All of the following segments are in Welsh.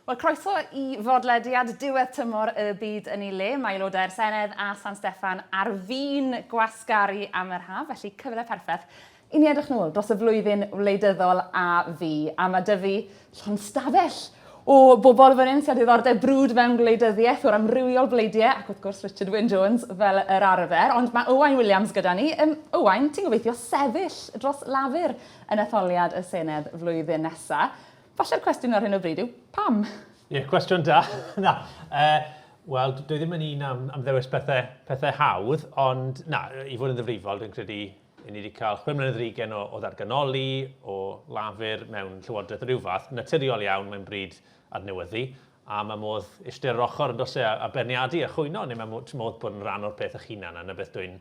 Wel, croeso i fodlediad diwedd tymor y byd yn ei le. Mae aelodau'r Senedd a San Steffan ar fin gwasgaru am yr haf, felly cyfle perffaith i ni edrych nôl dros y flwyddyn wleidyddol a fu. A mae 'da fi llond stafell o bobl fan hyn sydd â diddordeb brwd mewn gwleidyddiaeth o'r amrywiol bleidiau, ac wrth gwrs Richard Wyn Jones fel yr arfer. Ond mae Owain Williams gyda ni. Um, Owain, ti'n gobeithio sefyll dros Lafur yn etholiad y Senedd flwyddyn nesaf. Falle'r cwestiwn ar hyn o bryd yw, pam? Ie, yeah, cwestiwn da. na, uh, wel, dwi ddim yn un am, am ddewis pethau, pethau hawdd, ond na, i fod yn ddifrifol, dwi'n credu i ni wedi cael chwe mlynedd ar ugain o, o ddarganoli, o lafur mewn llywodraeth o ryw fath. Naturiol iawn, mae'n bryd adnewyddu, a mae modd eistedd ar ochr yn dos e a, a beirniadu a chwyno, neu mae modd bod yn rhan o'r peth eich hunan, a 'na beth dwi'n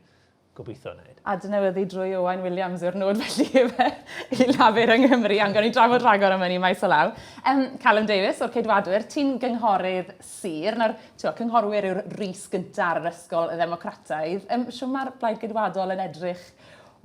gobeithio wneud. Adnewyddu drwy Owain Williams yw'r nod felly ife i Lafur yng Nghymru. Iawn, gawn ni drafod rhagor am hynny maes o law. Um, Callum Davies o'r Ceidwadwyr, ti'n gynghorydd sir. Nawr, ti'n cynghorwyr yw'r ris gyntaf ar yr ysgol ddemocrataidd. Um, Shwt mae'r Blaid Geidwadol yn edrych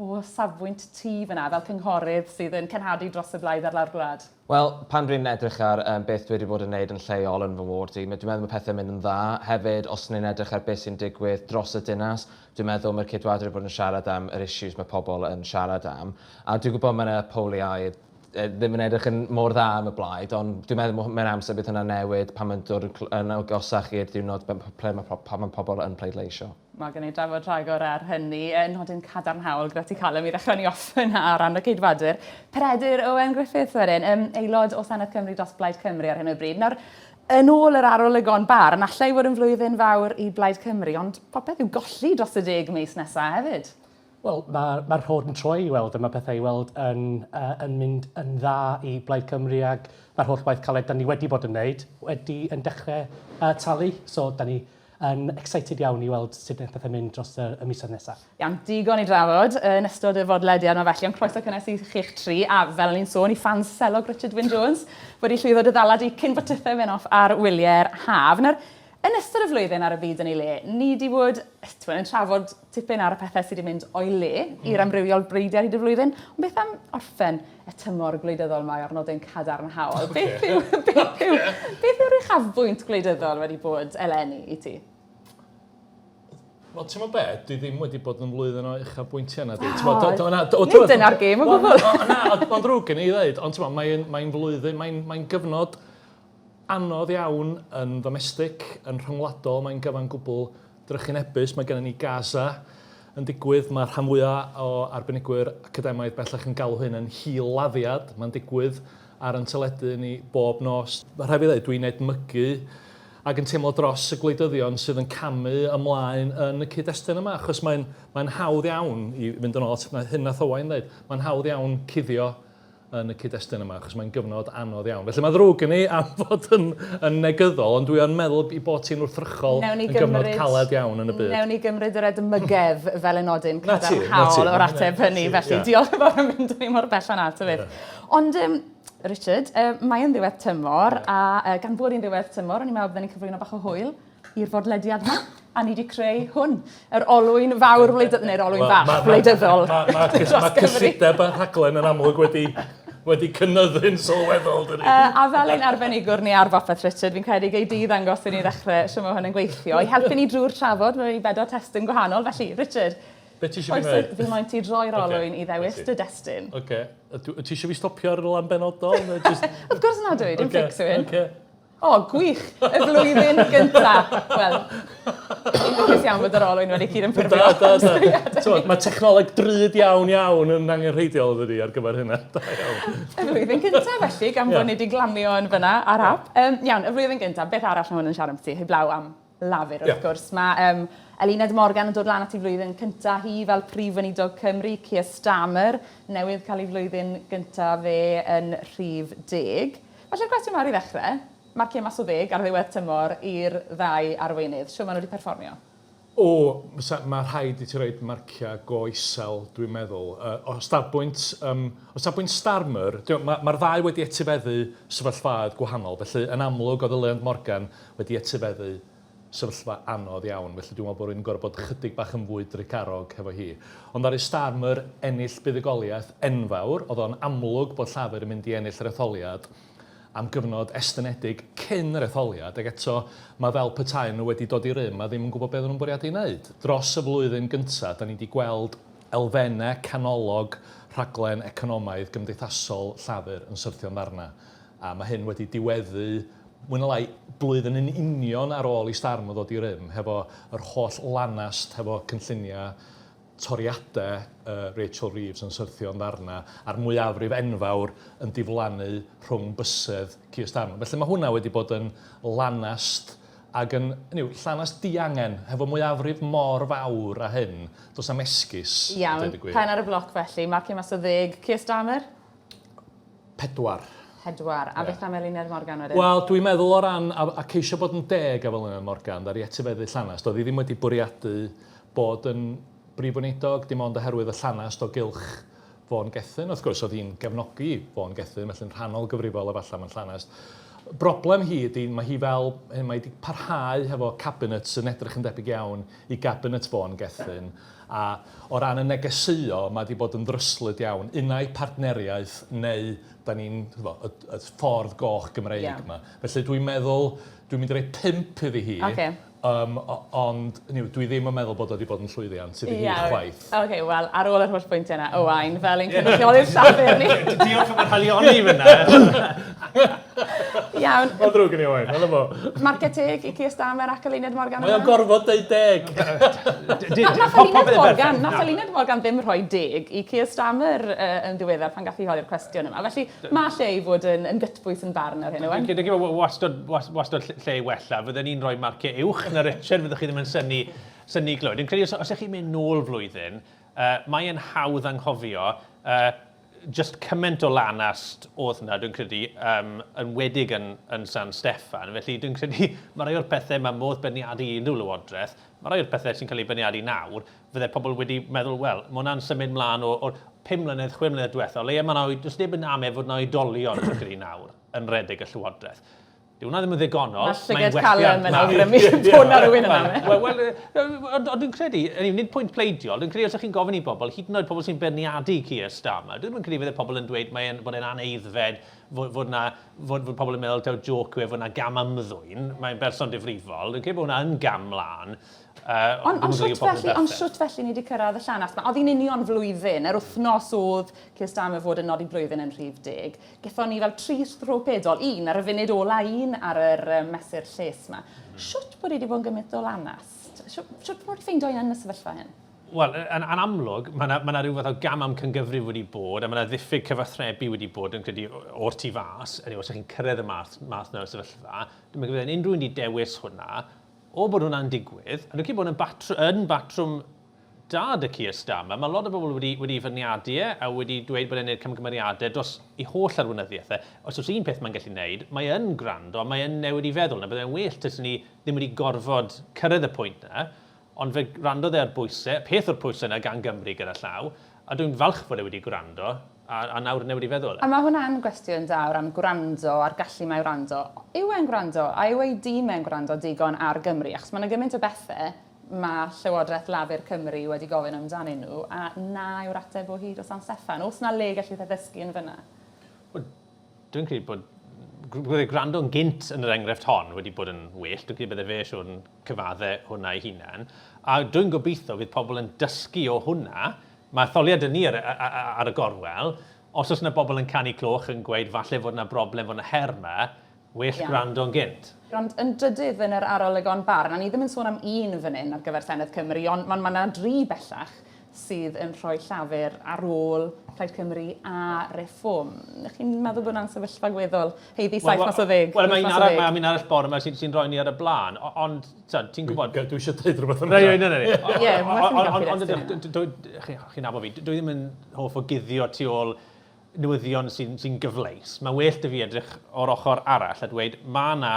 o safbwynt ti fyna fel cynghorydd sydd yn cenhadu dros y blaid ar lawr gwlad? Wel, pan dwi'n edrych ar yym beth dwi wedi bod yn neud yn lleol yn fy ward i, dwi'n meddwl ma' pethe'n mynd yn dda. Hefyd, os ni'n edrych ar beth sy'n digwydd dros y dinas, dwi'n meddwl mae'r Ceidwadwyr wedi bod yn siarad am yr issues mae pobl yn siarad am. A dwi'n gwybod mae 'na poliau yy ddim yn edrych yn mor dda am y blaid, ond dwi'n meddwl ma' mewn amser bydd hwnna'n newid pan mae'n dod yn cl- yn agosach i'r diwrnod ble ma' po- pan ma' pobl yn pleidleisio. Mae gen i drafod rhagor ar hynny. Nodyn cadarnhaol gyda ti Callum i ddechrau ni off yna ar ran y Ceidwadwyr. Peredur Owen Griffiths wedyn, um, aelod o Senedd Cymru dros Blaid Cymru ar hyn o bryd. Nawr, yn ôl yr arolygon barn, allai fod yn flwyddyn fawr i Blaid Cymru, ond popeth i'w golli dros y deg mis nesaf hefyd. Wel, mae'r ma rhod yn troi i weld a mae pethau i weld yn, uh, yn mynd yn dda i Blaid Cymru ac mae'r holl waith caled da ni wedi bod yn wneud wedi yn dechrau uh, talu. So, da ni yn excited iawn i weld sut wnaeth pethau mynd dros y, y misoedd nesaf. Iawn, digon i drafod yn ystod y fodlediad yma felly, ond croeso cynnes i chi'ch tri, a fel o'n i'n sôn, i ffans selog Richard Wyn Jones wedi llwyddo dy ddala di cyn bod tithau mynd off ar wyliau'r haf. Nawr, yn ystod y flwyddyn ar y byd yn ei le, ni di bod t'mod, yn trafod tipyn ar y pethau sydd wedi mynd o'i le i'r amrywiol breidiau ar hyd y flwyddyn, ond beth am orffen y tymor gwleidyddol 'ma ar nodyn cadarnhaol. Okay. Beth yw, beth yw, beth yw'r uchafbwynt gwleidyddol wedi bod eleni i ti? Wel, ti'n meddwl be, dwi ddim wedi bod yn flwyddyn o uchafbwyntiau na di. Oh, nid dyna'r gêm o gwbl. Na, mae'n ddrwg gen i ddweud, ond ti'n meddwl, mae'n mae flwyddyn, mae'n mae gyfnod anodd iawn yn ddomestig, yn rhyngwladol, mae'n gyfan gwbl drychinebus. Mae gennym ni Gaza yn digwydd. Mae'r rhan fwyaf o arbenigwyr academaidd bellach yn galw hyn yn hil-laddiad. Mae'n digwydd ar ein teledu ni bob nos. Mae rhaid fi ddweud, dwi'n edmygu ac yn teimlo dros y gwleidyddion sydd yn camu ymlaen yn y cyd-destun yma, achos mae'n mae hawdd iawn, i fynd yn ôl at hyn nath Owain ddeud, mae'n hawdd iawn cuddio yn y cyd-destun yma, achos mae'n gyfnod anodd iawn. Felly mae ddrwg gen i am fod yn, yn negyddol, ond dwi yn meddwl i bod ti'n wrthrychol yn gyfnod caled iawn yn y byd. Newn ni gymryd yr edmygedd fel y nodyn cadarnhaol o'r ateb hynny, felly yeah. diolch yn fawr am fynd ni mor bell â ta beth. Yeah. Ond, um, Richard, uh, mae yn ddiwedd tymor, yeah. a uh, gan bod hi'n ddiwedd tymor, o'n i'n meddwl byddwn ni'n cyflwyno bach o hwyl i'r fodlediad yma, a ni wedi creu hwn, yr olwyn fawr wleidyddol, neu'r olwyn well, fach wleidyddol. Mae ma, ma, ma cyllideb y rhaglen yn amlwg wedi, wedi cynyddu'n sylweddol, dydy. Uh, a fel ein arbenigwr ni ar bopeth, Richard, fi'n credu gei di ddangos i ni ddechrau sut mae hwn yn gweithio, i helpu ni drwy'r trafod, mae wedi bedwar testun gwahanol, felly, Richard, Be ti eisiau fi wneud? Fi moyn ti droi'r olwyn okay. i ddewis dy destun. Oce. Okay. Ti eisiau fi stopio ar y lan benodol? Just... Wrth gwrs na dwi, dim okay. fix yw hyn. Okay. O, gwych! Y flwyddyn gynta. Wel, fi'n lwcus iawn bod yr olwyn wedi cydymffurfio. Da, da, da. T'mod, mae technoleg drud iawn iawn yn angenrheidiol dydi ar gyfer hynna. Da iawn. Y flwyddyn gynta felly, gan bod ni wedi glanio yn fyna ar hap. Um, iawn, y flwyddyn gynta, beth arall mae hwn yn siarad ambyti, heblaw am Lafur wrth yeah. gwrs. Mae um, Eluned Morgan yn dod lan at ei flwyddyn cynta hi fel Prif Weinidog Cymru, Keir Starmer, newydd cael ei flwyddyn gynta fe yn rhif deg. Felly'r cwestiwn mawr i ddechrau, marciau mas o ddeg ar ddiwedd tymor i'r ddau arweinydd, shwt maen nhw wedi perfformio? O, mae rhaid i ti roid marciau go isel, dwi'n meddwl. Uh, o safbwynt, um, o safbwynt Starmer, mae'r ma ddau wedi etifeddu sefyllfaoedd gwahanol, felly yn amlwg oedd Eluned Morgan wedi etifeddu sefyllfa anodd iawn, felly dwi'n meddwl bod rwy'n gorfod bod chydig bach yn fwy drugarog hefo hi. Ond ddaru Starmer ennill buddugoliaeth enfawr, oedd o'n amlwg bod Llafur yn mynd i ennill yr etholiad, am gyfnod estynedig cyn yr etholiad, ac eto mae fel petai nhw wedi dod i rym a ddim yn gwybod beth nhw'n bwriadu ei wneud. Dros y flwyddyn gyntaf, da ni wedi gweld elfennau canolog rhaglen economaidd gymdeithasol Llafur yn syrthio'n ddarnau, a mae hyn wedi diweddu mwy na lai blwyddyn yn union ar ôl i Starmer ddod i rym, hefo yr holl lanast hefo cynlluniau toriadau Rachel Reeves yn syrthio'n ddarnau a'r mwyafrif enfawr yn diflannu rhwng bysedd Keir Starmer. Felly mae hwnna wedi bod yn lanast ac yn, hynny yw, llanast diangen, hefo mwyafrif mor fawr â hyn, does na'm esgus, a Iawn, deud y gwir. pen ar y bloc felly. Marcio mas o ddeg. Keir Starmer? Pedwar. Pedwar. A beth am Eluned Morgan wedyn? Wel, dwi'n meddwl o ran, a, a ceisio bod yn deg efo Eluned Morgan, ddaru etifeddu llanast, doedd hi ddim wedi bwriadu bod yn Brif Weinidog, dim ond oherwydd y llanast o gylch Vaughan Gethin. Wrth gwrs, oedd hi'n gefnogi Vaughan Gethin, felly'n rhannol gyfrifol efallai am y llanast. Broblem hi ydy, mae hi fel, mae hi wedi parhau hefo cabinet sy'n edrych yn debyg iawn i gabinet Vaughan Gethin, a o ran y negeseuo, mae wedi bod yn ddryslyd iawn, unai partneriaeth neu da ni'n, ch'bo', y, y ffordd goch Gymreig 'ma. Felly dwi'n meddwl, dwi'n mynd i roi pump iddi hi. Okay. Um, ond hynny yw, dwi ddim yn meddwl bod o wedi bod yn llwyddiant iddi hi chwaith. Oce, okay, wel, ar ôl yr holl bwyntiau yna, Owain, fel ein cynrychioli'r Llafur ni. Diolch am yr haelioni fyna. Iawn. Mae'n ddrwg gen i, Owain, wel fo. Marciau teg i Keir Starmer ac Eluned Morgan Mae o'n gorfod deud deg. Nath Eluned Morgan, nath Eluned Morgan ddim rhoi deg i Keir Starmer yn ddiweddar pan gath hi holi'r cwestiwn yma. Felly mae lle i fod yn, yn gytbwys yn barn ar hyn, Owen. Dwi'n credu wastad, wastad lle i wella. Fydden ni'n rhoi marciau uwch na Richard, fyddwch chi ddim yn synnu, synnu glywed. Dwi'n credu os, os ych chi'n mynd nôl flwyddyn, uh, mae'n hawdd anghofio uh, just cymaint o lanast oedd yna, dwi'n credu, um, yn wedig yn, yn San Steffan. Felly dwi'n credu mae rai o'r pethau mae modd beirniadu i unrhyw lywodraeth, mae rai o'r pethau sy'n cael eu beirniadu nawr, fydde pobl wedi meddwl, wel, mae hwnna'n symud mlaen o, o'r 5 mlynedd, 6 mlynedd diwetha, o leia mae yna, does neb yn ame fod yna oedolion, dwi'n credu nawr, yn rhedeg y llywodraeth. Dyw hwnna ddim yn ddigonol. Mae llyged Callum yn awgrymu bod 'na rywun yn ame. Wel, wel, ond dwi'n credu, hynny yw, nid pwynt pleidiol, dwi'n credu os ydych chi'n gofyn i bobl, hyd yn oed pobl sy'n beirniadu Keir Starmer, dwi ddim yn credu fydde pobl yn dweud mae e'n, bod e'n aneiddfed, fod, fod, na, fod, fod pobl yn meddwl taw jôc yw e, fod na gam ymddwyn, mae'n berson difrifol, dwi'n credu bod hwnna yn gam mlaen. Uh, ond on shwt felly, ond shwt felly ni wedi cyrraedd y llanast 'ma? Oedd hi'n union flwyddyn, yr wythnos oedd Keir Starmer fod yn nodi blwyddyn yn rhif deg. Gethon ni fel tri thro pedol, un ar y funud ola, un ar yr um, mesur lles 'ma. Shwt bod hi wedi bod yn gymaint o lanast? Shwt, shwt bod wedi ffeindio un yn y sefyllfa hyn? Wel, yn, yn amlwg, mae yna ma rhyw fath o gam amcangyfrif wedi bod, a mae yna ddiffyg cyfathrebu wedi bod yn credu o'r tu fas. Hynny, os ydych chi'n cyrraedd y math, math yna o sefyllfa, dwi'n meddwl bydd unrhyw un wedi dewis hwnna, O bod hwnna'n digwydd, a dwi'n credu bod yn batr yn batrwm da 'da Keir Starmer, mae lot o bobl wedi, wedi feirniadu e a wedi dweud bod e'n gwneud camgymeriadau dros ei holl arweinyddiaeth e. Os oes un peth mae'n gallu gwneud, mae yn gwrando, mae yn newid ei feddwl. Na byddai'n well taswn ni ddim wedi gorfod cyrraedd y pwynt 'na, Ond fe wrandodd e ar bwysau, peth o'r pwysau yna gan Gymru gyda llaw, a dwi'n falch fod e wedi gwrando, a, a nawr newid ei feddwl. A mae hwnna'n gwestiwn da o ran gwrando a'r gallu 'ma i wrando. Yw e'n gwrando? A yw ei dîm e'n gwrando digon ar Gymru? Achos mae 'na gymaint o bethe mae Llywodraeth Lafur Cymru wedi gofyn amdanyn nhw, a na yw'r ateb o hyd o San Steffan. Oes 'na le gallith e ddysgu yn fan'na? Wel, Dwi'n credu bod bydde gwrando'n gynt yn yr enghraifft hon wedi bod yn well. Dwi'n credu bydde fe siwr yn cyfadde hwnna ei hunan. A dwi'n gobeithio fydd pobl yn dysgu o hwnna. Mae etholiad yn ni ar, ar, ar y gorwel. Os oes yna bobl yn canu cloch yn gweud falle fod yna broblem, fod yna her yma, well yeah. gwrando'n gynt. Ond yn drydydd yn yr arolygon barn, a ni ddim yn sôn am un fan hyn ar gyfer Senedd Cymru, ond mae ma yna dri bellach sydd yn rhoi Llafur ar ôl Plaid Cymru a Reform. Ych chi'n meddwl bod hwnna'n sefyllfa gweddol haeddu 7 mas o ddeg? Wel, mae un arall, mae un arall bore yma sy'n sy rhoi ni ar y blaen, ond ti'n gwybod... Dwi eisiau dweud rhywbeth am hynna. Na, na, na. Ie, mae'n Ond chi'n nabod fi, dwi ddim yn hoff o guddio tu ôl newyddion sy'n sy gyfleus. Mae'n well 'da fi edrych o'r ochr arall a dweud mae yna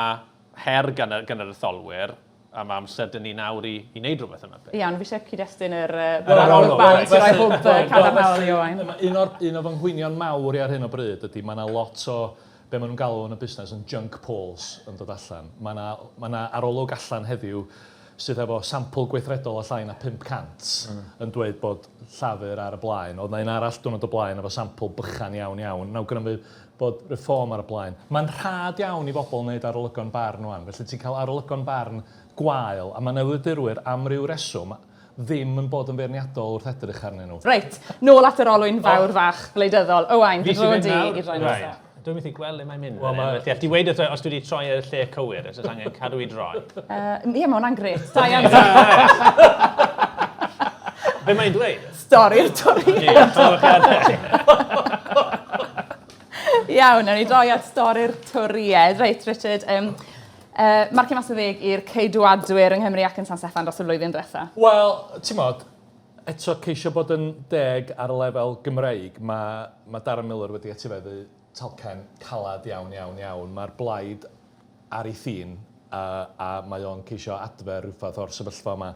her gan, y, gan yr etholwyr, a mae amser dyn ni nawr i, i wneud rhywbeth am y peth. Iawn, fi eisiau cyd-destun yr uh, arolwg barn sy'n rhoi hwb cadarnhaol i Owain. Un o'r, un o fy nghwynion mawr i ar hyn o bryd ydy mae yna lot o be maen nhw'n galw yn y busnes yn junk polls yn dod allan. Mae yna, mae yna arolwg allan heddiw sydd efo sampl gweithredol o llai na 500 yn dweud bod Llafur ar y blaen. Oedd 'na un arall diwrnod o blaen efo sampl bychan iawn iawn yn awgrymu bod Reform ar y blaen. Mae'n rhad iawn i bobl wneud arolygon barn wan, felly ti'n cael arolygon barn gwael a mae newyddiadurwyr am ryw reswm ddim yn bod yn feirniadol wrth edrych arnyn nhw. Reit, nôl at yr olwyn fawr fach wleidyddol. Owain, dy dro di i droi nesa. Dwi'n methu gweld le mae'n mynd. Wel, ma... Felly, ti weud wrtho os dwi wedi troi ar y lle cywir, os oes angen cadw i droi. Ie, mae hwnna'n gret. Da iawn. Be mae'n dweud? Stori'r Torïaid. Iawn, nawn ni droi at stori'r Torïaid. Reit, Richard, um, marcio mas o ddeg i'r Ceidwadwyr yng Nghymru ac yn San Steffan dros y flwyddyn diwetha. Wel, ti'n modd, eto ceisio bod yn deg ar y lefel Gymreig, mae, mae Darren Millar wedi etifeddu talcen calad iawn, iawn, iawn. Mae'r blaid ar ei thîn a, a mae o'n ceisio adfer rhyw fath o'r sefyllfa yma.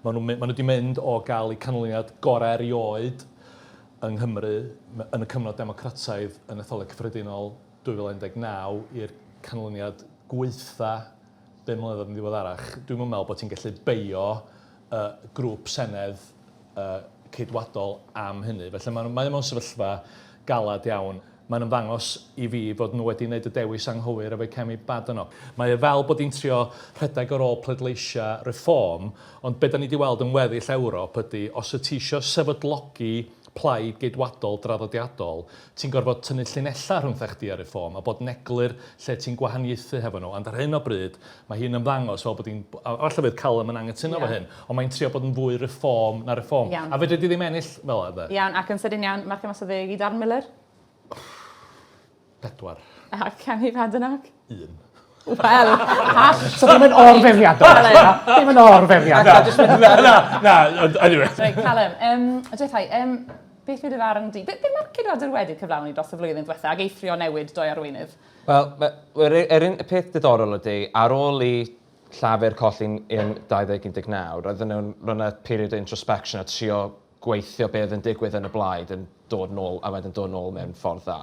Maen nhw, maen nhw wedi mynd o gael eu canlyniad gorau erioed yng Nghymru yn y cyfnod democrataidd yn etholiad cyffredinol 2019 i'r canlyniad gwaetha bum mlynedd yn ddiweddarach. Dwi'm yn meddwl bod ti'n gallu beio y grŵp Senedd Ceidwadol am hynny. Felly mae, mae mewn sefyllfa galed iawn. Mae'n ymddangos i fi fod nhw wedi wneud y dewis anghywir efo'u Kemi Badenoch. Mae e fel bod hi'n trio rhedeg ar ôl pleidleisiau Reform, ond be da ni wedi weld yn weddill Ewrop ydy, os wyt ti isio sefydlogi plaid Geidwadol draddodiadol, ti'n gorfod tynnu llinellau rhwngtha chdi a Reform a bod yn eglur lle ti'n gwahaniaethu hefo nhw, ond ar hyn o bryd mae hi'n ymddangos fel bod hi'n, a falle fydd Callum yn anghytuno efo hyn, ond mae'n trio bod yn fwy Reform na Reform. Iawn. A fedri di ddim ennill fel 'a de. Iawn, ac yn sydyn iawn, marcio mas o ddeg i Darren Millar? Pedwar. A Kemi Badenoch? Un. Wel, ha! So ddim yn orfeirniadol. Ddim yn orfeirniadol. Na, na, na, anyway. Reit, Callum, um, dweud um, beth yw dy farn di? Be, be mae'r Ceidwadwyr wedi cyflawni dros y flwyddyn diwetha ac eithrio newid doi arweinydd? Wel, yr, yr un peth diddorol ydy, ar ôl i Llafur colli'n 2019, roedden nhw'n roedd 'na period o introspection a trio gweithio be oedd yn digwydd yn y blaid yn dod nôl a wedyn dod nôl mewn ffordd dda.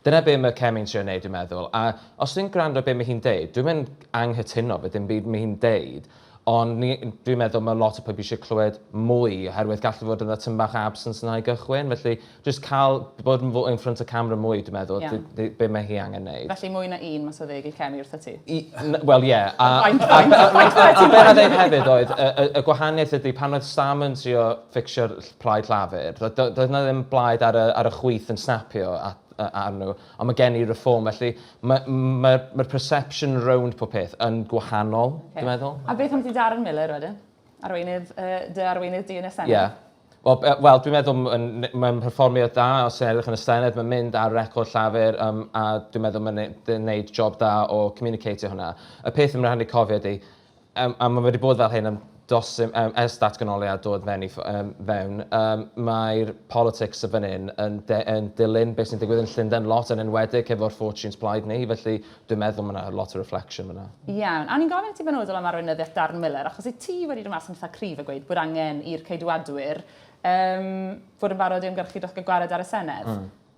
Dyna be mae Kemi'n trio neud dwi'n meddwl a os dwi'n gwrando be mae hi'n deud, dwi'm yn anghytuno efo dim byd mae hi'n deud ond ni, dwi'n meddwl mae lot o pobl eisiau clywed mwy oherwydd gallu fod yna tyn bach absence yna i gychwyn felly jyst cael bod yn fwy in front of camera mwy dwi'n meddwl Iawn. dy- dy- be mae hi angen neud. Felly mwy na un mas o ddeg i Kemi wrtho ti? I, n, wel ie. A, Faint, a, faint, a, faint a, a, ti a be na ddeud hefyd oedd, y, y, y gwahaniaeth ydy pan oedd Starmer yn trio fficsio'r plaid Llafur, doedd doedd 'na ddim blaid ar y, ar y chwith yn snapio at, ar nhw, ond mae gen i Reform, felly mae'r ma, ma, ma perception rownd pob peth yn gwahanol, okay. dwi'n meddwl. A beth am ti Darren Millar wedyn? Arweinydd, dy arweinydd di yn y Senedd? Ie. Yeah. Wel, wel dwi'n meddwl mae'n ma perfformiad da os ti'n edrych yn y Senedd, mae'n mynd ar record Llafur um, a dwi'n meddwl mae'n gwneud job da o communicatio hwnna. Y peth yn rhaid i cofio ydy, um, a mae wedi bod fel hyn am dos, um, ers datganoli a dod fewn, i, um, fewn um, mae'r politics y fan hyn yn, de, yn dilyn beth sy'n digwydd yn Llundain lot, yn enwedig efo'r fortunes plaid ni, felly dwi'n meddwl mae yna lot o reflection fyna. Iawn. A o'n i'n gofyn i ti benodol am arweinyddiaeth Darren Millar, achos i ti wedi dod mas yn eitha cryf a gweud bod angen i'r Ceidwadwyr um, fod yn barod i ymgyrchu dros gael gwared ar y Senedd.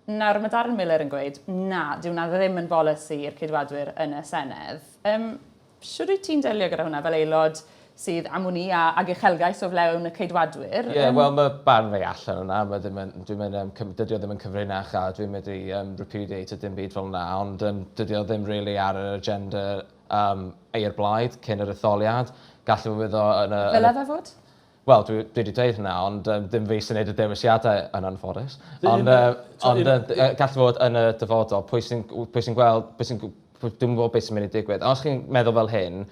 Nawr, mae Darren Millar yn gweud, na, dyw hwnna ddim yn bolisi i'r Ceidwadwyr yn y Senedd. Um, Shwd wyt ti'n delio gyda hwnna fel aelod sydd am wn i a, ag uchelgais o flewn y Ceidwadwyr? Ie, yeah, wel mae barn fi allan yna, mae ddim yn, dwi'n mynd, um, dydy o ddim yn cyfrinach a dwi'n mynd i um, repudiate dim byd fel yna, ond um, dydy o ddim really ar yr agenda um, i'r blaid cyn yr etholiad. Gallu fod o yn y... Ddyle fe fod? Wel, dwi, dwi wedi dweud hynna, ond um, dim fi sy'n neud y dewisiadau yn anffodus. Ond, uh, ond uh, gallu fod yn y dyfodol, pwy sy'n pwy sy gweld, pwy sy'n, dwi'n gwybod beth sy'n mynd i digwydd. Os chi'n meddwl fel hyn,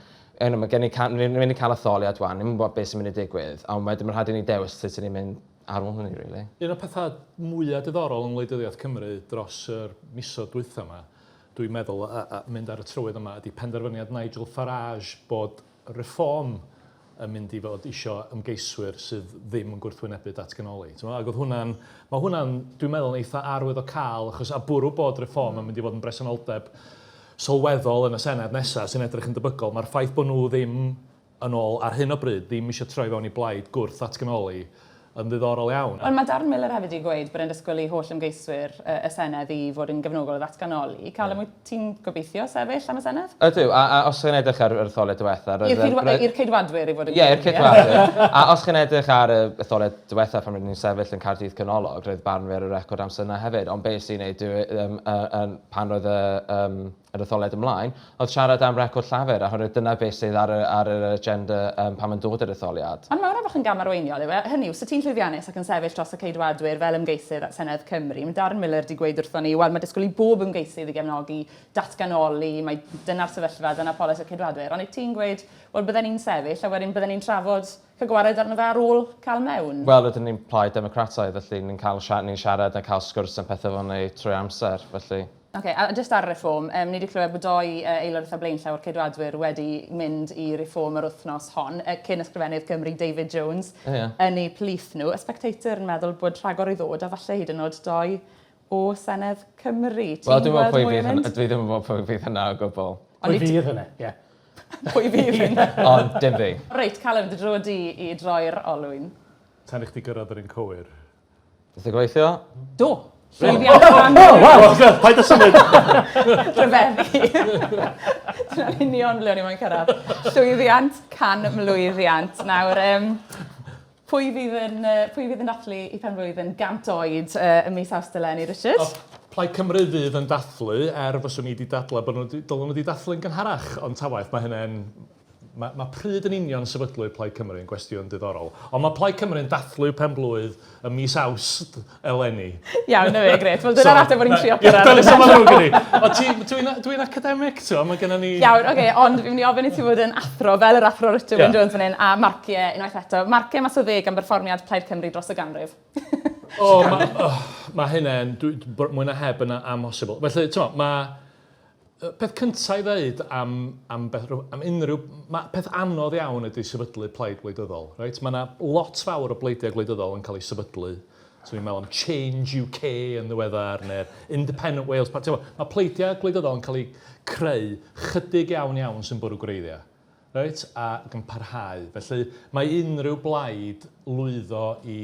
yno, mae gen i, ni'n mynd i cael etholiad wan, ni'n gwybod beth sy'n mynd i digwydd, ond wedyn mae'n rhaid i ni dewis sut ni'n mynd ar ôl hynny, really. Un o'r pethau mwyaf diddorol yng ngwleidyddiaeth Cymru dros yr misoedd dwytha yma, dwi'n meddwl, a, a mynd ar y trywydd yma, ydy penderfyniad Nigel Farage bod Reform yn mynd i fod isio ymgeiswyr sydd ddim yn gwrthwynebu datganoli. T'mo'? Ac oedd hwnna'n... Mae hwnna'n, dwi'n meddwl, yn eitha arwyddocaol, achos a bwrw bod Reform yn mynd i fod yn bresenoldeb sylweddol yn y Senedd nesaf, sy'n edrych yn debygol, mae'r ffaith bod nhw ddim yn ôl ar hyn o bryd, ddim eisiau troi fewn i blaid gwrth ddatganoli, yn ddiddorol iawn. Wel, mae Darren Millar hefyd wedi gweud bod e'n disgwyl i holl ymgeiswyr y Senedd i fod yn gefnogol o ddatganoli. Callum, wyt ti'n gobeithio sefyll am y Senedd? Ydw, a, a os chi'n edrych ar yr etholiad diwetha... I'r Ceidwadwyr i fod yn Ie, i'r Ceidwadwyr. A os chi'n edrych ar y etholiad diwetha pan rydyn ni'n sefyll yn Caerdydd Canolog, roedd barnwyr y record amser yna hefyd, ond beth sy'n ei dwi, um, uh, um, pan roedd y, um, yr etholiad ymlaen, oedd siarad am record Llafur, a oherwydd dyna beth sydd ar y, ar yr agenda um, pan mae'n dod i'r etholiad. Ond mae hwnna bach yn gamarweiniol, yw e? Hynny yw, so ti'n llwyddiannus ac yn sefyll dros y Ceidwadwyr fel ymgeisydd at Senedd Cymru, mae Darren Millar wedi gweud wrthon ni, wel, mae disgwyl i bob ymgeisydd i gefnogi datganoli, mae dyna'r sefyllfa, dyna polisi'r Ceidwadwyr. Ond wyt ti'n gweud, wel, bydden ni'n sefyll a wedyn bydden ni'n trafod cael gwared arno fe ar ôl cael mewn? Wel, rydyn ni'n plaid democrataidd, felly ni'n cael ni'n siarad a cael sgwrs am pethau fel 'ny trwy amser, felly... Ok, a jyst ar Reform, um, ni wedi clywed bod doi uh, aelod eitha blaenllaw o'r Ceidwadwyr wedi mynd i Reform yr wythnos hon, uh, cyn ysgrifennydd Cymru David Jones yeah. yn eu plith nhw. Y Spectator yn meddwl bod rhagor i ddod a falle hyd yn oed doi o Senedd Cymru. Ti'n Wel, dwi'n meddwl pwy fydd hynna, dwi ddim yn gwybod pwy fydd hynna o gwbl. Pwy fydd hynna, ie. Pwy fydd hynna? Ond dim fi. Reit, Callum, dy dro di i droi'r olwyn. Tan i chdi gyrraedd yr un cywir. Nath e gweithio? Do! Llwyddiant oh, oh, waw! Paid â symud! Rhyfeddu. Dyna'n union ble o'n i moyn cyrraedd. Llwyddiant canmlwyddiant. Nawr, um, pwy fydd yn, uh, pwy fydd yn dathlu i penblwydd yn gant oed uh, ym mis Awst eleni, Richard? Oh, Plaid Cymru fydd yn dathlu, er fyswn i wedi dadlau bod nhw, dylen nhw wedi dathlu'n gynharach, ond ta waeth, mae hynny'n Mae, mae pryd yn union sefydlwyd Plaid Cymru yn gwestiwn diddorol. Ond mae Plaid Cymru yn dathlu pen-blwydd ym mis Awst eleni. Iawn, na fe, gret. Wel, dyna'r ateb o'n i'n trio cyrraedd. Dyna sy'n ddrwg gen i. Ond dwi'n dwi academic, ti'n mae gennym ni... Iawn, oce, okay, ond fi'n mynd i ofyn i ti fod yn athro, fel yr athro Richard yeah. Wyn Jones fan hyn, a marciau unwaith eto. Marciau mas o ddeg am berfformiad Plaid Cymru dros y ganrif. o, mae oh, ma hynny'n, mwy na heb yn amhosibl. Felly, ti'n mae Y peth cyntaf i ddeud am, am, beth, am unrhyw... Mae peth anodd iawn ydy sefydlu plaid wleidyddol. Reit? Mae yna lot fawr o bleidiau gwleidyddol yn cael eu sefydlu. So ni'n meddwl am Change UK yn ddiweddar, neu'r Independent Wales Party. Mae pleidiau gwleidyddol yn cael eu creu chydig iawn iawn sy'n bwrw gwreiddiau. Reit? Ac yn parhau. Felly mae unrhyw blaid lwyddo i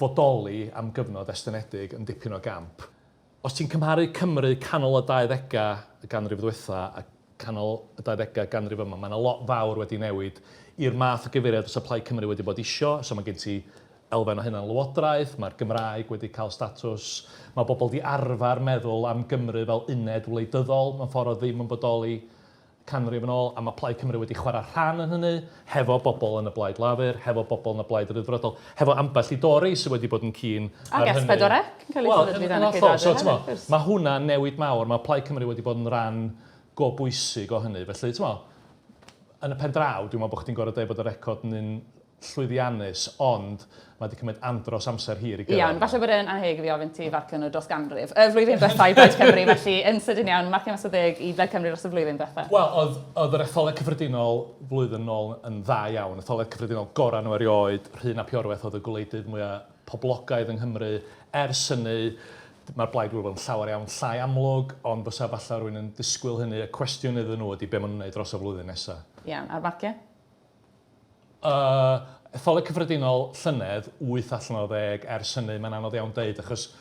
fodoli am gyfnod estynedig yn dipyn o gamp. Os ti'n cymharu Cymru canol y dauddegau y ganrif ddwytha a canol y dauddegau ganrif yma, mae yna lot fawr wedi newid i'r math o gyfeiriad fysa Plaid Cymru wedi bod isio. So mae gen ti elfen o hynna'n lywodraeth, mae'r Gymraeg wedi cael statws, mae bobl di arfer meddwl am Gymru fel uned wleidyddol mewn ffordd oedd ddim yn bodoli canrif yn ôl, a mae Plaid Cymru wedi chwarae rhan yn hynny, hefo bobl yn y Blaid Lafur, hefo bobl yn y Blaid Ryddfrydol, hefo ambell i Dori sydd wedi bod yn keen ar hynny. Ac S4C yn cael ei sefydlu dan y Ceidwadwyr so, hefyd, wrth Mae hwnna'n newid mawr, mae Plaid Cymru wedi bod yn ran go bwysig o hynny. Felly, ti'n yn y pen draw, dwi'n meddwl bod chdi'n gorfod dweud bod y record yn un llwyddiannus, ond mae wedi cymryd andros amser hir i gyrraedd. Iawn, falle bod e'n annheg i fi ofyn ti farcio nhw dros ganrif. Y flwyddyn ddiwetha i Blaid Cymru, felly yn sydyn iawn, marcio mas o ddeg i Blaid Cymru dros y flwyddyn ddiwetha. Wel, oedd, oedd yr etholiad cyffredinol flwyddyn nôl yn dda iawn. Etholiad cyffredinol gorau nhw erioed. Rhun ap Iorwerth oedd y gwleidydd mwyaf poblogaidd yng Nghymru. Ers hynny, mae'r blaid wedi bod yn llawer iawn llai amlwg, ond fysa falle rhywun yn disgwyl hynny. Y cwestiwn iddyn nhw ydy be maen nhw'n wneud dros y flwyddyn nesaf. Iawn, a'r marciau? Uh, etholiad cyffredinol llynedd, 8 allan o 10 ers hynny, mae'n anodd iawn deud, achos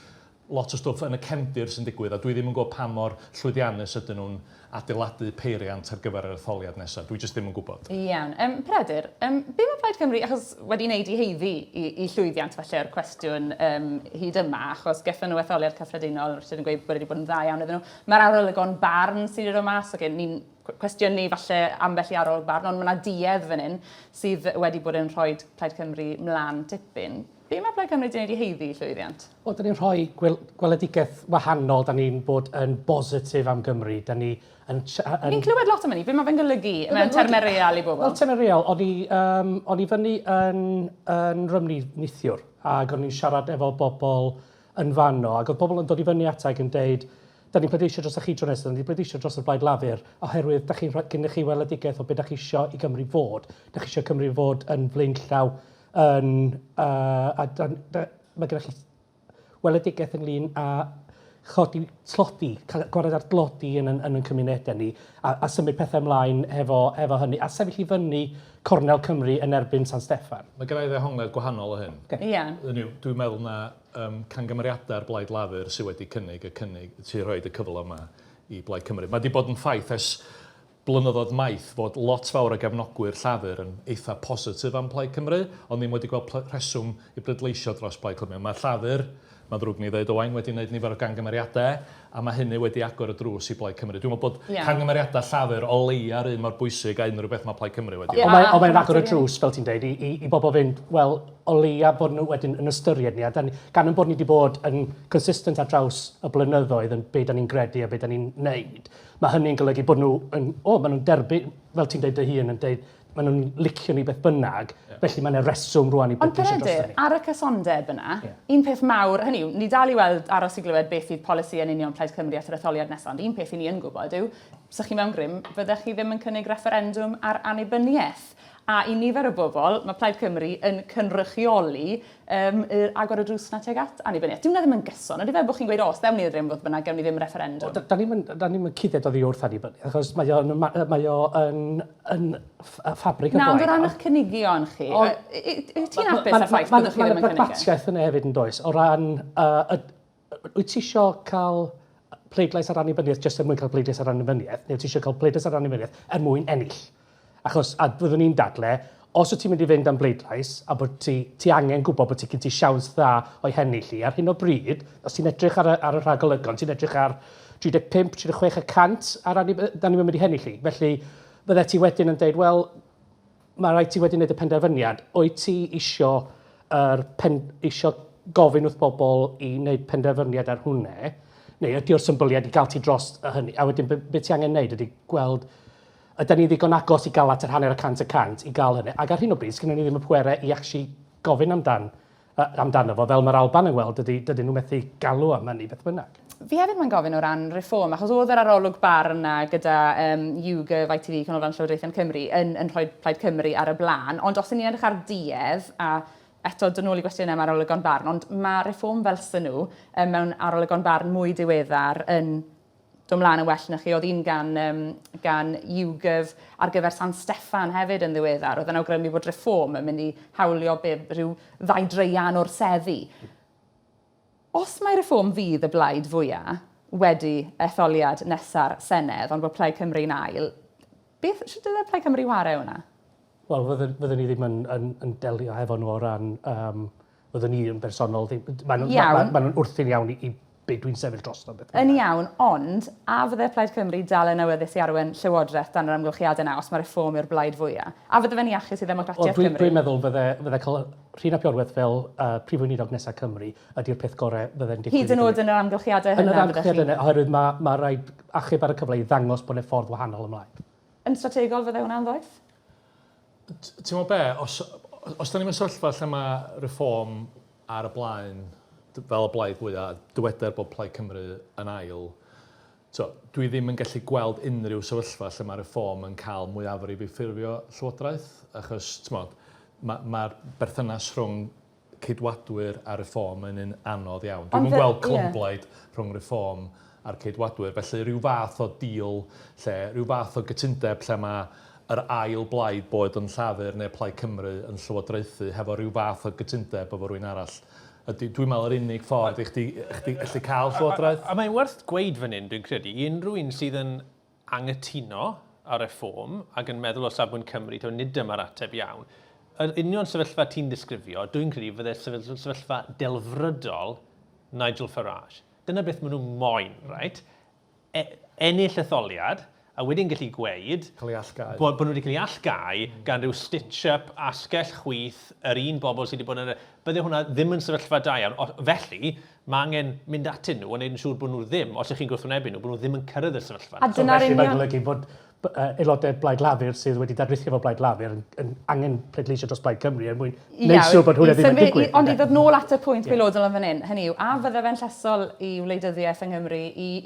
lot o stwff yn y cefndir sy'n digwydd, a dwi ddim yn gwybod pa mor llwyddiannus ydyn nhw'n adeiladu peiriant ar gyfer yr etholiad nesaf. Dwi jyst ddim yn gwybod. Iawn. Um, Peredur, um, be mae Plaid Cymru, achos wedi wneud i heiddi i, i llwyddiant falle o'r cwestiwn um, hyd yma, achos gethon nhw etholiad cyffredinol, Richard yn gweud bod wedi bod yn dda iawn iddyn nhw. Mae'r arolygon barn sydd wedi dod mas, okay, ni'n cwestiynu falle ambell i arolwg barn, ond mae yna duedd fan hyn sydd wedi bod yn rhoi Plaid Cymru mlaen tipyn. Be mae Plaid Cymru wedi gwneud i haeddu llwyddiant? Wel, da ni'n rhoi gwel gweledigaeth wahanol, da ni'n bod yn bositif am Gymru, da ni yn... yn... Ni'n clywed lot am hynny, be mae fe'n golygu mewn termau real i bobl? Wel, termau real, o'n i, um, o'n i fyny yn, yn Rymni nithiwr, ac o'n i'n siarad efo bobl yn fanno, ac oedd bobl yn dod i fyny ata ac yn deud, da ni'n pleidleisio dros chi tro nesaf, da ni'n pleidleisio dros y Blaid Lafur, oherwydd da chi'n rhoi, gennych chi weledigaeth o beth da chi isio i Gymru fod. Da chi isio Cymru fod yn flaenllaw yn, uh, a da, da, mae gennych chi weledigaeth ynglyn â chodi tlodi, cael gwared ar dlodi yn, yn, yn ein cymunedau ni, a, a symud pethau ymlaen hefo, hefo hynny, a sefyll i fyny cornel Cymru yn erbyn San Steffan. Mae gen i ddehongliad gwahanol o hyn. Okay. Yeah. Hynny yw, dwi'n meddwl na um, cangymeriadau'r Blaid Lafur sydd wedi cynnig y cynnig, sy'n rhoi y cyfle yma i Blaid Cymru. Mae wedi bod yn ffaith ers blynyddoedd maith fod lot fawr o gefnogwyr Llafur yn eitha positif am Plaid Cymru, ond ddim wedi gweld rheswm i bleidleisio dros Plaid Cymru. Mae Llafur, mae'n ddrwg ni ddeud Owain, wedi wneud nifer o gangymeriadau, a mae hynny wedi agor y drws i Blaid Cymru. Dwi'n meddwl bod yeah. cangymeriadau Llafur o leia'r un mor bwysig a unrhyw beth mae Plaid Cymru wedi. Yeah. Ond mae'n mae agor y drws, fel ti'n deud, i, i, i bobl fynd, wel, o leia bod nhw wedyn yn ystyried ni, a dan, gan yn bod ni wedi bod yn consistent ar draws y blynyddoedd yn be da ni'n gredu a be da ni'n neud, mae hynny'n golygu bod nhw yn, o, maen nhw'n derbyn, fel ti'n deud dy hun, yn deud, maen nhw'n licio ni beth bynnag, yeah. felly mae'n reswm rwan i bleidleisio drosto ni. Ond ar y cysondeb yna, yeah. un peth mawr, hynny yw, ni dal i weld aros i glywed beth fydd polisi yn union Plaid Cymru at yr etholiad nesaf, ond un peth i ni yn gwybod yw, sa'ch chi mewn grym, fyddech chi ddim yn cynnig refferendwm ar annibyniaeth. A i nifer o bobl, mae Plaid Cymru yn cynrychioli um, yr agor y drws na tuag at annibyniaeth. Dyw hwnna ddim yn gyson, ydy fe bod chi'n gweud, o, os ddewn ni ddim, fodd bynnag, gewn ni ddim refferendwm. Da, da ni'n da ni cuddiad oddi wrth annibyniaeth, achos mae o'n, mae o yn, yn ffabrig y blaid. Na, ond o ran eich cynigion chi, wyt ti'n hapus â'r ffaith bod chi ddim yn cynnig e? Mae'n pragmatiaeth yna hefyd yn does, o ran, uh, wyt ti eisiau cael pleidlais ar annibyniaeth jyst er mwyn cael pleidlais ar annibyniaeth, neu wyt ti eisiau cael pleidlais ar annibyniaeth er mwyn ennill? Achos, a byddwn i'n dadle, os wyt ti'n mynd i fynd am bleidlais a bod ti, ti angen gwybod bod ti gen ti siawns dda o'i hennill hi, ar hyn o bryd, os ti'n edrych ar y, ar y rhagolygon, ti'n edrych ar 35, 36 y cant ar da ni'n mynd i hennill hi. Felly, fydde ti wedyn yn deud, wel, mae rhaid ti wedi wneud y penderfyniad. Wyt ti isio, yr pen, isio gofyn wrth bobl i wneud penderfyniad ar hwnne, neu ydy o'r symbyliad i gael ti dros y hynny? A wedyn, be, be ti angen wneud ydy gweld ydy ni'n ddigon agos i gael at yr hanner y cant y cant i gael hynny. Ac ar hyn o bryd, sgynnon ni ddim y pwerau i actually gofyn amdan, uh, amdano fo, fel mae'r Alban yn weld, dydy, dydyn nhw methu galw am hynny beth bynnag. Fi hefyd mae'n gofyn o ran reform, achos oedd yr arolwg barn 'na gyda um, YouGov, ITV, Canolfan Llywodraethiant Cymru, yn, yn rhoi Plaid Cymru ar y blaen, ond os y'n ni'n edrych ar duedd, a eto dod nôl i gwestiynau am arolygon barn, ond mae reform fel sy'n nhw um, mewn arolygon barn mwy diweddar yn dod mlaen yn well na chi. Oedd un gan, um, gan YouGov ar gyfer San Steffan hefyd yn ddiweddar. Oedd yn awgrymu bod reform yn mynd i hawlio be, rhyw ddau dreian o'r seddi. Os mai Reform fydd y blaid fwya' wedi etholiad nesa'r Senedd, ond bod Plaid Cymru'n ail, beth, shwt dyle Plaid Cymru ware hwnna? Wel, fyddwn, fyddwn ni ddim yn, yn, yn delio hefo nhw o ran, um, fyddwn ni yn bersonol, ddim, maen nhw'n ma, ma, ma wrthyn iawn i, i be dwi'n sefyll drosto. Beth yn iawn, ond a fydde Plaid Cymru dal yn awyddus i arwain Llywodraeth dan yr amgylchiadau yna os mae Reform yw'r blaid fwyaf? A fydde fe'n iachus i ddemocratiaeth Cymru? Dwi'n dwi meddwl fydde, fydde cael Rhun ap Iorwerth fel uh, Prif Weinidog nesaf Cymru ydy'r peth gorau fydde'n digwydd. Hyd yn oed yn yr amgylchiadau hynna? Yn yr amgylchiadau hynna, oherwydd mae, mae rhaid achub ar y cyfle i ddangos bod yna ffordd wahanol ymlaen. Yn strategol fydde hwnna'n ddoeth? Ti'n gwybod be, os, os da ni mewn sefyllfa lle mae reform ar y blaen fel y blaid fwyaf, dyweder bod Plaid Cymru yn ail, So, dwi ddim yn gallu gweld unrhyw sefyllfa lle mae Reform yn cael mwyafrif i ffurfio llywodraeth, achos, t'mod, mae'r ma berthynas rhwng Ceidwadwyr a Reform yn un anodd iawn. Dwi'm yn gweld clymblaid yeah. rhwng Reform a'r Ceidwadwyr, felly rhyw fath o deal lle, rhyw fath o gytundeb lle mae yr ail blaid boed yn Llafur neu Plaid Cymru yn llywodraethu hefo rhyw fath o gytundeb efo rhywun arall ydy, dwi'n meddwl, yr unig ffordd i chdi, chdi allu cael llywodraeth. A, a, a mae'n werth gweud fan hyn, dwi'n credu, i unrhyw un sydd yn angytuno ar reform ac yn meddwl o safbwynt Cymru, taw nid dyma'r ateb iawn, yr union sefyllfa ti'n disgrifio, dwi'n credu fydde sefyllfa delfrydol Nigel Farage. Dyna beth maen nhw moyn, right? e ennill etholiad, a wedyn gallu gweud... Cael ei allgau. Bod, bod nhw wedi cael ei allgau mm. gan rhyw stitch-up asgell chwith yr un bobl sydd wedi bod yn... Bydde hwnna ddim yn sefyllfa da iawn. O, felly, mae angen mynd atyn nhw a wneud yn siŵr bod nhw ddim, os ydych chi'n gwrthwynebu nhw, bod nhw ddim yn cyrraedd y sefyllfa. A dyna'r union... Felly mae'n golygu bod aelodau Blaid Lafur sydd wedi dadrithio fo Blaid Lafur yn, yn angen pleidleisio dros Blaid Cymru er mwyn wneud siŵr bod hwnna ddim yn digwydd. Ond i ddod nôl at y pwynt yeah. gwylodol yn fan hyn, hynny yw, a fydde fe'n llesol i wleidyddiaeth yng Nghymru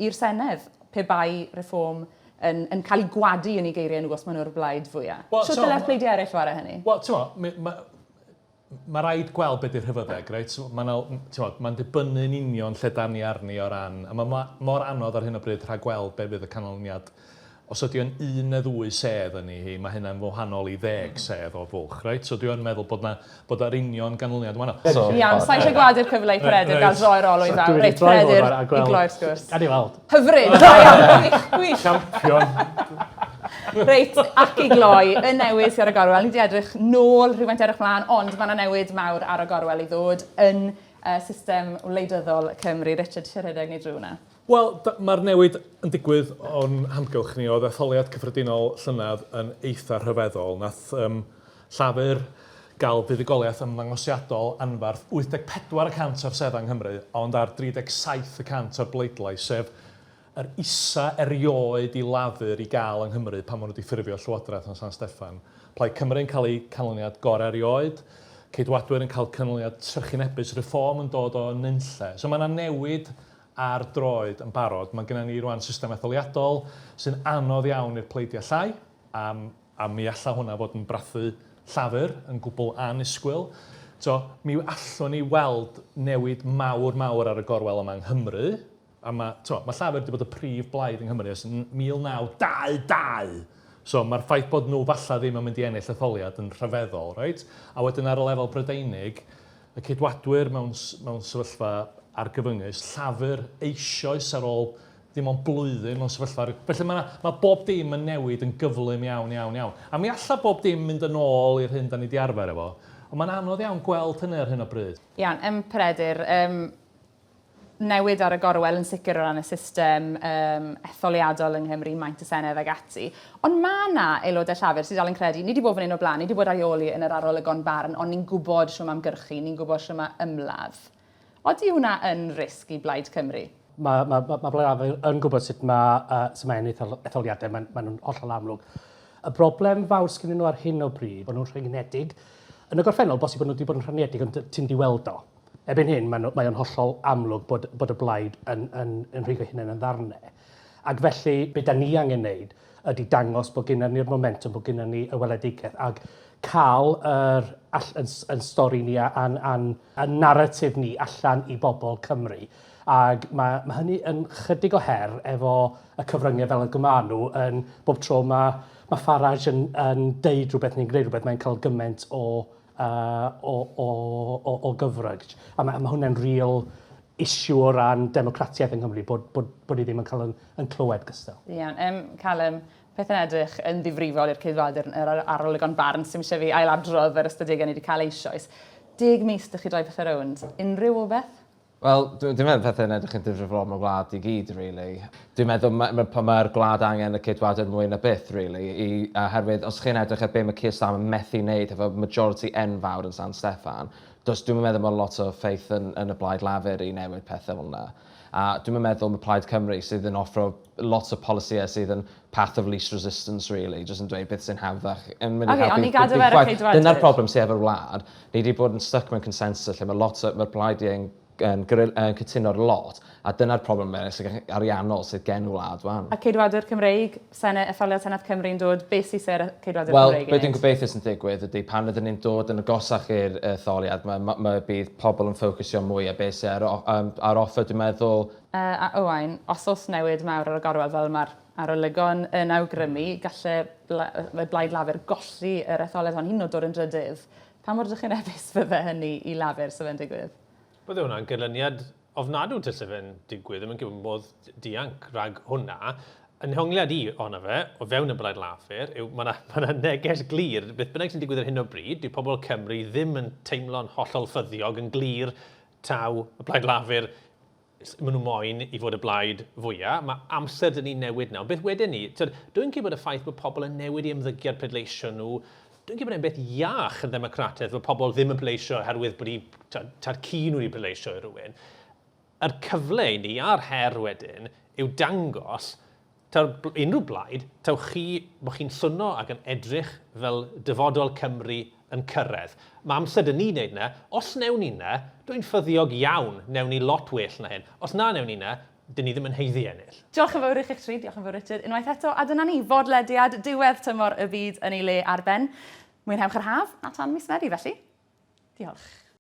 i'r Senedd pe bai reform yn, yn cael ei gwadu yn ei geiriau nhw os maen nhw'r blaid fwyaf? Well, Sut dylai'r pleidiau eraill ware hynny? Wel, ti'n mo, Mae rhaid gweld be di'r rhyfyddeg, reit? Mae'n ma dibynnu'n union lle dan ni arni o ran... A mae mor anodd ar hyn o bryd rhag gweld be fydd y canlyniad. Os ydy o'n un neu ddwy sedd yn ei hi, mae hynna'n wahanol i ddeg sedd o fwlch, reit? So dwi yn meddwl bod na, bod yr union ganlyniad yn wahanol. So, Iawn, sa eisiau gwadu'r cyfle i Peredur gael droi'r olwyn fawr. Reit, Peredur, i gloi'r sgwrs. Gawn ni weld. Hyfryd, da iawn, gwych, gwych. Champion. Reit, ac i gloi, y newid sydd ar y gorwel. Ni wedi edrych nôl, rhywfaint edrych mlaen, ond mae yna newid mawr ar y gorwel i ddod yn uh, system wleidyddol Cymru. Richard, eisiau rhedeg ni drwy hwnna? Wel, mae'r newid yn digwydd o'n hamgylch ni. Oedd etholiad cyffredinol llynedd yn eitha rhyfeddol. Nath um, Llafur gael buddugoliaeth ymddangosiadol anferth 84 y cant o'r seddau yng Nghymru, ond ar 37 y cant o'r bleidlais, sef yr isa erioed i Lafur i gael yng Nghymru pan maen nhw wedi ffurfio Llywodraeth yn San Steffan. Plaid Cymru yn cael eu canlyniad gorau erioed, Ceidwadwyr yn cael canlyniad trychinebus, Reform yn dod o nunlle. So mae yna newid ar droed yn barod. Mae gennym ni rwan system etholiadol sy'n anodd iawn i'r pleidiau llai, a, a mi alla hwnna fod yn brathu Llafur yn gwbl annisgwyl. So, mi allwn ni weld newid mawr, mawr ar y gorwel yma yng Nghymru, A mae, t'mo', mae Llafur wedi bod y prif blaid yng Nghymru ers 1922! So mae'r ffaith bod nhw falla ddim yn mynd i ennill etholiad yn rhyfeddol, reit? A wedyn ar y lefel Brydeinig, y Ceidwadwyr mewn, mewn sefyllfa argyfyngus, Llafur eisoes ar ôl dim ond blwyddyn mewn sefyllfa ar... Felly mae, mae bob dim yn newid yn gyflym iawn, iawn, iawn. A mi alla bob dim mynd yn ôl i'r hyn da ni 'di arfer efo, ond mae'n anodd iawn gweld hynny ar hyn o bryd. Iawn, yym Peredur, yym newid ar y gorwel yn sicr o ran y system um, etholiadol yng Nghymru, maint y Senedd ag ati. Ond mae yna aelodau Llafur sydd dal yn credu, ni wedi bod fan hyn o blaen, ni wedi bod ar ei ôl i yn yr arolygon barn, ond ni'n gwybod shwt mae ymgyrchu, ni'n gwybod shwt mae ymladd. Odi hwnna yn risg i Blaid Cymru? Mae, mae, mae, mae Blaid Lafur yn gwybod sut mae, sut mae ennill etholiadau, maen, maen nhw'n hollol amlwg. Y broblem fawr sgennyn nhw ar hyn o bryd, bod nhw'n rhyngiedig. Yn y gorffennol, bosib bod nhw wedi bod yn rhaniedig, ond ti'n di weld o. Erbyn hyn, mae, mae o'n hollol amlwg bod, bod y blaid yn, yn, yn rhwygo hunain yn ddarnau. Ac felly, be da ni angen wneud ydy dangos bod gennym ni'r momentum, bod gennym ni y weledigaeth, ac cael yr, all, yn, yn stori ni a'n, a'n, a'n narratif ni allan i bobl Cymru. Ac mae, mae hynny yn chydig o her efo y cyfryngau fel y gyma nhw yn bob tro mae, mae Farage yn, yn deud rhywbeth neu'n gwneud rhywbeth, mae'n cael gymaint o uh, o, o, o, o gyfrwng. A mae, mae hwnna'n real issue o ran democratiaeth yng Nghymru, bod, bod, bod ni ddim yn cael yn, yn clywed gystal. Iawn. Um, Callum, peth yn edrych yn ddifrifol i'r Ceidwadwyr yr arolygon barn, sy'n eisiau fi ailadrodd yr ystadegau ni wedi cael eisoes. Deg mis dych chi droi pethau rownd. Unrhyw obeith? Wel, dwi'n dwi meddwl pethau'n edrych yn difrifol am y wlad i gyd, really. Dwi'n meddwl mae'r ma, ma, ma gwlad angen y Ceidwadwyr mwy na byth, really. I, oherwydd, os chi'n edrych ar be mae Keir Starmer methu wneud efo majority enfawr yn San Steffan, does dwi'n meddwl bod lot o faith yn, yn y Blaid Lafur i newid pethau fel yna. A dwi'n meddwl mae Plaid Cymru sydd yn offro lot o polisïau sydd yn path of least resistance, really, jyst yn dweud beth sy'n hawddach yn mynd i okay, helpu. Ond i gadw fe ar y Ceidwadwyr. Dyna'r problem sydd efo'r wlad. Ni wedi bod yn stuck mewn consensus lle mae lot o, mae'r blaidiau yn yn, yn cytuno ar lot, a dyna'r problem ariannol sydd gen wlad wan. A Ceidwadwyr Cymreig, Senedd, etholiad Senedd Cymru'n dod, beth sy'n ser Ceidwadwyr Wel, Cymreig Wel, beth dwi'n gobeithio sy'n digwydd ydy pan ydyn ni'n dod yn agosach i'r etholiad, mae, mae, mae bydd pobl yn ffocysio mwy ar beth sy'n ar, um, ar offer, dwi'n meddwl. Uh, a Owain, os oes newid mawr ar y gorwel fel mae'r arolygon yn awgrymu, gallai Blaid Lafur golli yr etholiad hon, hyd yn oed dod yn drydydd. Pa mor drychinebus fydde hynny i Lafur sa fe'n digwydd? Bydde hwnna'n ganlyniad ofnadw tase fe'n digwydd, ddim yn gwybod modd dianc rhag hwnna. Yn nhongliad i ohono fe, o fewn y Blaid Lafur, yw mae yna ma 'na neges glir, beth bynnag sy'n digwydd ar hyn o bryd, dyw pobl Cymru ddim yn teimlo'n hollol ffyddiog yn glir taw y Blaid Lafur maen nhw moyn i fod y blaid fwyaf. Mae amser dyn ni newid nawr. Beth wedyn ni, tyd, dwi'n credu bod y ffaith bod pobl yn newid i ymddygiad pleidleisio nhw, dwi'n credu bod e'n beth iach yn ddemocrataidd bod pobl ddim yn pleidleisio oherwydd bod eu tad cu nhw wedi pleidleisio i rywun. Yr cyfle i ni a'r her wedyn yw dangos taw unrhyw blaid, taw chi, bod chi'n swno ac yn edrych fel dyfodol Cymru yn cyrraedd. Mae amser 'da ni wneud 'na. Os wnewn ni 'na, dwi'n ffyddiog iawn wnewn ni lot well na hyn. Os na wnewn ni 'na, dyn ni ddim yn haeddu ennill. Diolch yn fawr i chi'ch tri, diolch yn fawr Richard unwaith eto, a dyna ni, fodlediad diwedd tymor y byd yn ei le ar ben. Mwynhewch yr haf, a tan mis Medi felly. Diolch.